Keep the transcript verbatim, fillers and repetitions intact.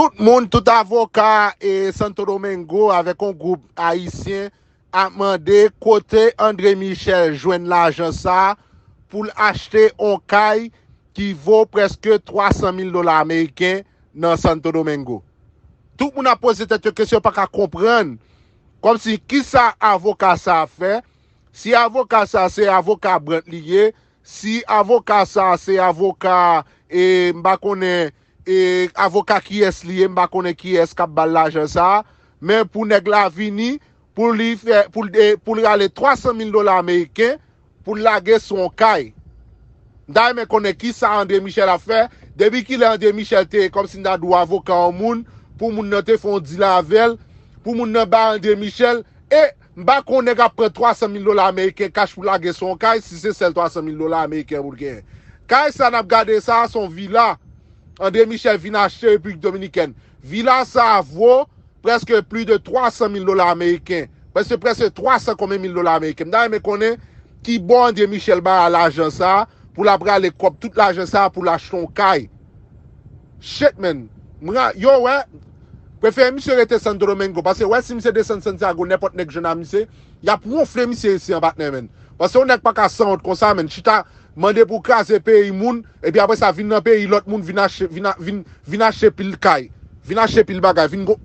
Tout moun, tout avoka e Santo Domingo avèk yon gwoup ayisyen ap mande kote André Michel jwenn lajan sa a pou l achte yon kay ki vo prèske twa san mil dola ameriken nan Santo Domingo. Tout moun ap poze tèt yo kesyon, yo pa ka konprann. Kòmsi, kisa avoka sa a fè? Si avoka sa a se avoka Brandt li ye, si avoka sa a se avoka, e, m pa konnen, e, avoka kiyès li ye, m pa konnen kiyès k ap ba l lajan sa a, men pou nèg la vini, pou li fè, pou l, e, pou l rale twa san mil dola ameriken, pou l lage sou yon kay. M ta renmen konnen kisa André Michel ap fè. Depi kilè André Michel te, kòmsi m ta di w, avoka yon moun, pou moun nan te fè yon deal avè l, pou moun nan bay André Michel, e m pa konnen nèg ap pran twa san mil dola ameriken kach pou lage sou yon kay, si se sèl twa san mil dola ameriken pou l genyen. Kay sa n ap gade sa a, se yon vila André Michel vin achte Repiblik Dominikèn. Vila sa a vo prèske plis de twa san mil dola ameriken. Prèske, prèske twa san konbyen mil dola ameriken. M ta renmen konnen ki bò André Michel bay lajan sa a pou l ap rale kòb tout lajan sa a pou l achte yon kay. Shit, man. Mwen, yo, wè, prefere misye rete Santo Domingo. Paske, wè, si misye desann Santiago, nenpòt nèg jwenn a misye, y ap wonfle misye isi an, patnè, man. Paske yon nèg pa ka sanwont konsa, man. Chita, mande pou kraze peyi moun, epi apre sa, vin nan peyi lòt moun, vin achte, vin, a- vin, vin achte pil kay, vin achte pil bagay, vin go.